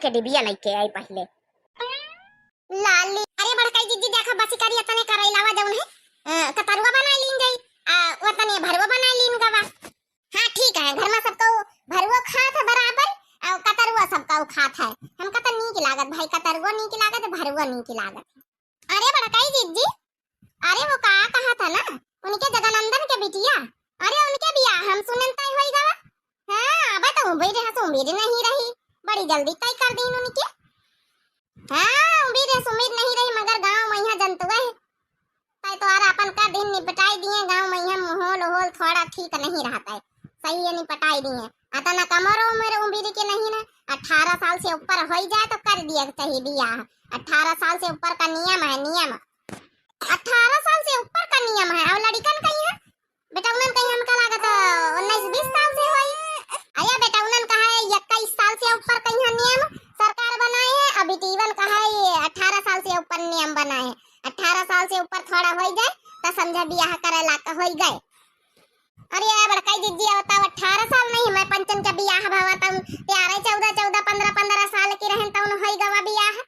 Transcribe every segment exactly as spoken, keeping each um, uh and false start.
के डिबिया लइके आई पहिले। लाली, अरे बड़काई जिज्जी, देखा बसी करी, अतने करैलावा जौन है, अ, कतरुआ बनाइ लीन जाई, आ, वतने भरुआ बनाइ लीन गवा। हाँ, ठीक है, घर मा सबका भरुआ खात है बराबर, आ, कतरुआ सबका खात है। हमका तो नीक लागत भाई, कतरुआ नीक लागत, भरुआ नीक लागत। अरे बड़काई जिज्जी, अरे वो का कहा था ना, उनके जगनंदन के बिटिया, अरे उनके बियाह हम सुनन तय होई गवा। हाँ, अबे तो उम्र है, उम्र नहीं रही, बड़ी जल्दी तय कर दीन उनके। हाँ, उम्र है, उम्र नहीं रही, मगर गाँव मा यहाँ जनतुआ है, तय तो आर अपन कर दीन, निपटाई दिए। गाँव मा यहाँ माहौल ओहौल थोड़ा ठीक नहीं रहता है, सही है, निपटाई दिए। अतना कमर उम्र उम्र के नहीं ना, अठारह साल से ऊपर होई जाए तो कर दिया चाहिए बियाह। अठारह साल से ऊपर का नियम है, नियम। अठारह साल से ऊपर का नियम है। और लड़िकन का यहाँ, बेटउनन का यहाँ हमका लागत, उन्नीस बीस साल से होई। अरे बेटउनन का है इक्कीस साल से ऊपर का यहाँ नियम सरकार बनाए है, और बिटीवन का है ये अठारह साल से ऊपर नियम बनाए है। अठारह साल से ऊपर थोड़ा होई जाए तो समझा बियाह करे लायक होई गए। अरे यार बड़काई जिज्जी, अब तब अठारह साल नहीं, मैं पंचन के बियाह भवा तब तेरह चौदह, चौदह पन्द्रह, पन्द्रह साल की रहन तब होई गवा बियाह।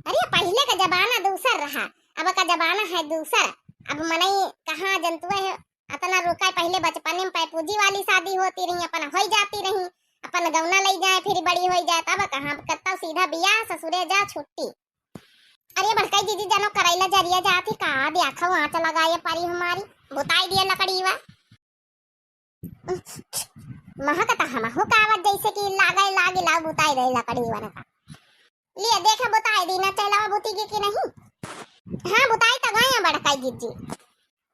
अरे पहिले का जमाना दूसर रहा, अब का जमाना है दूसर। अब मनई कहाँ जनतुआ है, अतना रुका है, पहिले बचपने मा पैपूजी वाली शादी होती रही, अपन होई जाती रही, अपन गौना लई जाए, फिर बड़ी होई जाए, तब कहाँ, अब कत्ता सीधा बियाह, ससुरे जा, छुट्टी। अरे बड़काई जिज्जी, जनो करैला जरिया जाती का, देखो आँच लगाए परी हमारी, बुताई दिए लकड़ी वा। महकता हमहू का आवत जैसे कि लागे लागे लाओ बुताई दे लकड़ी वन का। लिए देखे बुताई दी ना चलावा बुती के कि नहीं। हाँ बुताई तो गए हैं बड़काई जिज्जी।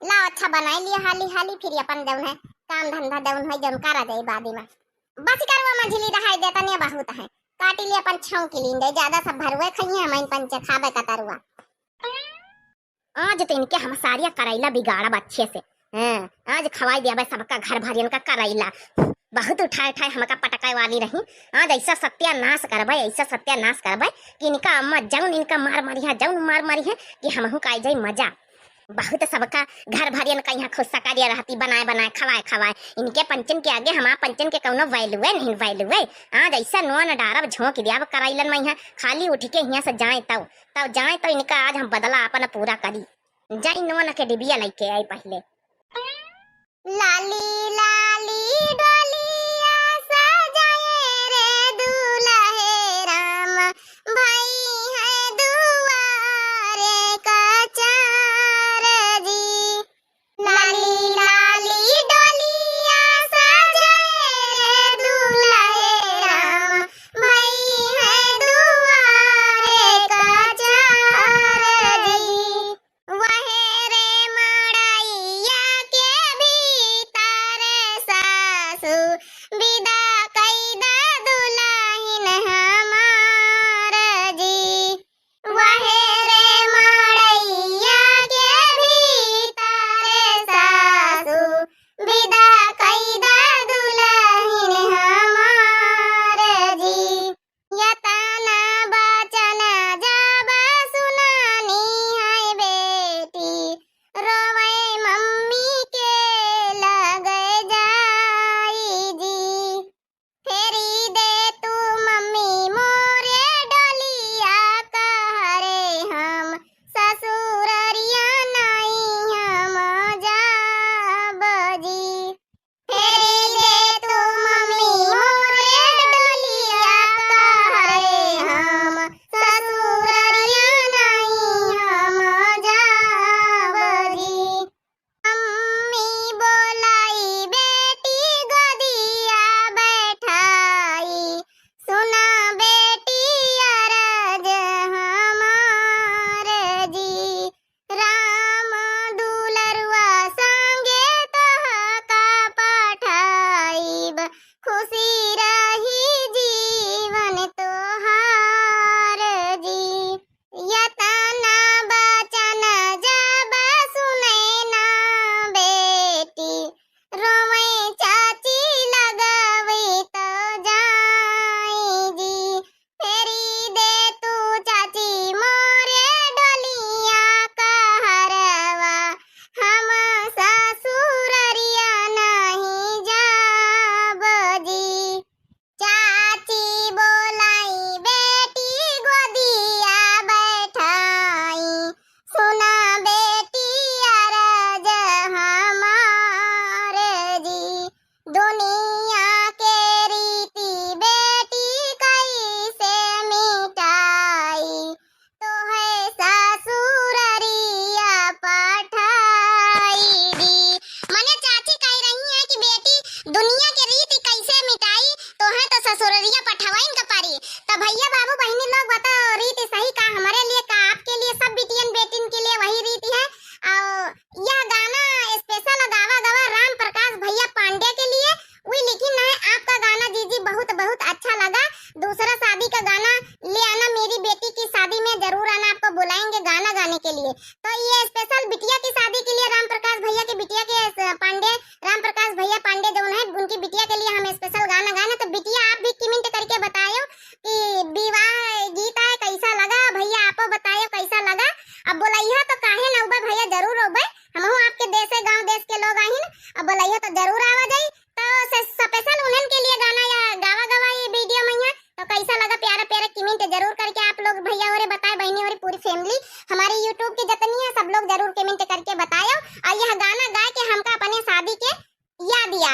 लाओ अच्छा बनाई लिए हाली हाली फिर अपन जौन है काम धंधा जौन है जौन करा जाए बादी मा। बस करवा मझली रहाई देता ने बहुत है। काटी लिए अपन छौंकी लीन दे ज्यादा सब भरुए खइए हम पंचे खाबे कतरुआ। आज तो इनके हम सारिया करैला बिगाड़ब अच्छे से। हाँ, आज खवाई देबे सबका घर भरियन का करैला। बहुत उठाए उठाए हमका पटकाए वाली रही। आज ऐसा सत्यानाश करबे, ऐसा सत्यानाश करबे कि इनका अम्मा जौन इनका मार मारी है, जौन मार मारी है कि हमहू का आ जाई मजा। बहुत सबका घर भरियन का यहाँ खुस्सा करिया रहती, बनाए बनाए खवाए खवाए। इनके पंचन के आगे हमार पंचन के कौनो value है नहीं, value है। आज ऐसा नोन डारब झोंक देब करैलन मा यहाँ, खाली उठ के यहाँ से जाए तब। तब जाए तो इनका आज हम बदला अपन पूरा करी। जाई नोन के डिबिया लइके आई पहिले। लाली लाली डोलिया सजाए रे दुल्हे राम, भई है दुआरे कचार जी। लाली लाली डोलिया सजाए रे दुल्हे राम, भई है दुआरे कचार जी। वहे रे मड़ैया के भीतर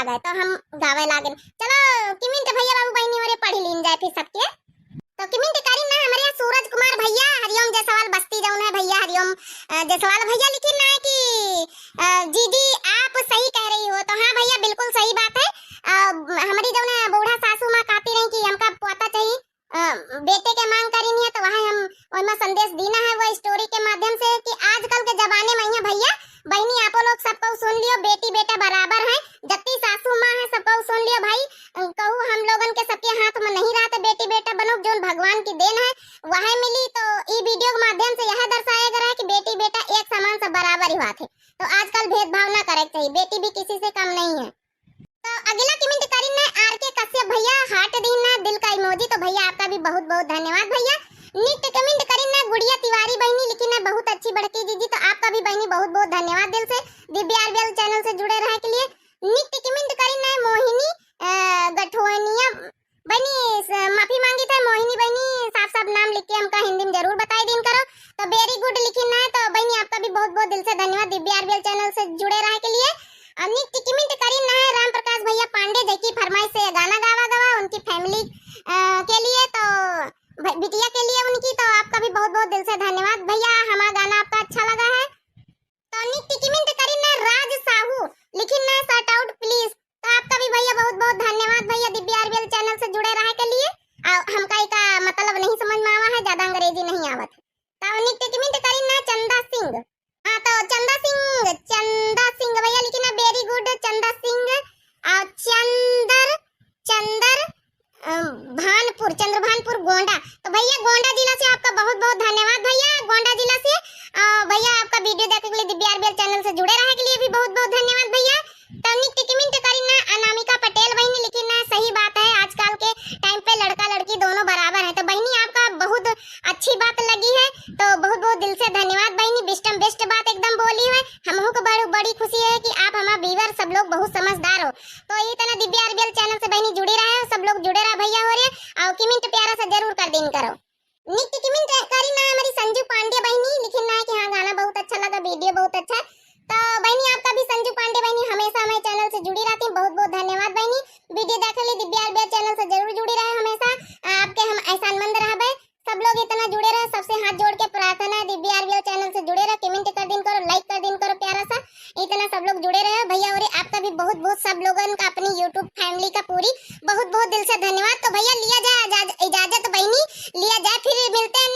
आ गए, तो हम गावे लागेन। चलो, comment भैया बाबू बहिनी होरे पढ़ लीन जाए फिर सबके। तो comment करिन ना हमरे सूरज कुमार भैया, हरिओम जायसवाल बस्ती जौन है भैया, हरिओम, अ, जायसवाल भैया लिखिन ना है कि, अ, "जीजी, आप सही कह रही हो।" तो हाँ भैया, बिल्कुल सही बात है। अ, हमरी जौन है बूढ़ा सासू माँ कहती रही कि हमका पोता चाहिए, अ, बेटे के मांग करिन है, तो वह हम ओइमा संदेश दीना है वो story के माध्यम से कि आजकल के जमाने में यहाँ भैया बहिनी आपो लोग सब कहू सुन लियो, बेटी बेटा बराबर है। जत्ती सासू माँ है सब कहू सुन लियो भाई, अ, कहू हम लोगन के सबके हाथ में नहीं रहते बेटी बेटा बनो, जौन भगवान की देन है वह मिली। तो ई video के माध्यम से यह दर्शाया गया है कि बेटी बेटा एक समान से बराबर ही बात है, तो आजकल भेदभाव ना करे के चाहिए, बेटी भी किसी से कम नहीं है। तो अगला comment करिन ना आर के कश्यप भैया, heart दीन ना, दिल का emoji। तो भैया आपका भी बहुत बहुत धन्यवाद भैया। Next comment करिन ना गुड़िया तिवारी बहिनी, लिखिन ना बहुत अच्छी बड़की जीजी। तो आपका भी बहिनी बहुत बहुत धन्यवाद दिल से दिव्या आरबीएल channel से जुड़े रहे के लिए। Next comment करिन ना मोहिनी, अ, गठोनिया बहिनी, स-, माफी मांगी था मोहिनी बहिनी, साफ साफ नाम लिख के हमका हिंदी में जरूर बताई दीन करो। तो very good लिखिन ना, तो बहिनी आपका भी बहुत बहुत दिल से धन्यवाद दिव्या आरबीएल channel से जुड़े रहे के लिए। और next comment करिन ना है राम प्रकाश भैया पांडे, जेकी फरमाइश से ये गाना गावा गवा उनकी family, अ, के लिए। तो भ-, बिटिया के लिए उनकी, तो आपका भी बहुत बहुत दिल से धन्यवाद भैया, हमारा गाना आपका अच्छा लगा है। तो next comment करिन ना राज साहू, लिखिन ना shout out please। तो आपका भी भैया बहुत बहुत धन्यवाद भैया दिव्या आरबीएल channel से जुड़े रहे के लिए। आ, हमका एका मतलब नहीं समझ में आवा है, ज्यादा अंग्रेजी नहीं आवत है। तो next comment करिन ना चंदा सिंह। हाँ, तो चंदा सिंह, चंदा सिंह भैया लिखिन ना very good चंदा सिंह। आ, चंदर, चंदर, अ, भानपुर, चंद्रभानपुर गोंडा। तो भैया गोंडा जिला से आपका बहुत बहुत धन्यवाद भैया, गोंडा जिला से। अ, भैया आपका video देखे के लिए दिव्या आरबीएल channel से जुड़े रहे के लिए भी बहुत बहुत धन्यवाद भैया। तो next comment करिन ना अनामिका पटेल बहिनी, लिखिन ना सही बात है, आजकल के time पे लड़का लड़की दोनों बराबर है। तो बहिनी आपका बहुत अच्छी बात लगी है, तो बहुत बहुत दिल से धन्यवाद बहिनी, best and best बात एकदम बोली है। हमहू को बड़, बड़ी खुशी है कि आप हमार viewer सब लोग बहुत समझदार हो। तो ये तना दिव्या आरबीएल channel से बहिनी जुड़े रहे, सब लोग जुड़े रहा भैया होरे, और comment प्यारा सा जरूर कर दीन करो। Next comment करिन ना हमारी संजू पांडे बहिनी, लिखिन ना कि हाँ गाना बहुत अच्छा लगा, video बहुत अच्छा। तो बहिनी आपका भी संजू पांडे बहिनी हमेशा हमारे channel से जुड़ी रहती हैं, बहुत बहुत धन्यवाद बहिनी। Video देखे ली दिव्या आरबीएल channel से जरूर जुड़ी रहे हमेशा, आपके हम एहसानमंद रहबे। सब लोग इतना जुड़े रहे, सबसे हाथ जोड़ के प्रार्थना है, दिव्या आरबीएल channel से जुड़े रहे, comment कर दीन करो, like कर दीन करो प्यारा सा, इतना सब लोग जुड़े रहे। भैया होरे आपका भी बहुत बहुत सब लोगन का अपनी YouTube family का पूरी बहुत बहुत दिल से धन्यवाद। तो भैया लिया जाए इजाज-, इजाजत बहिनी, लिया जाए, फिर मिलते हैं।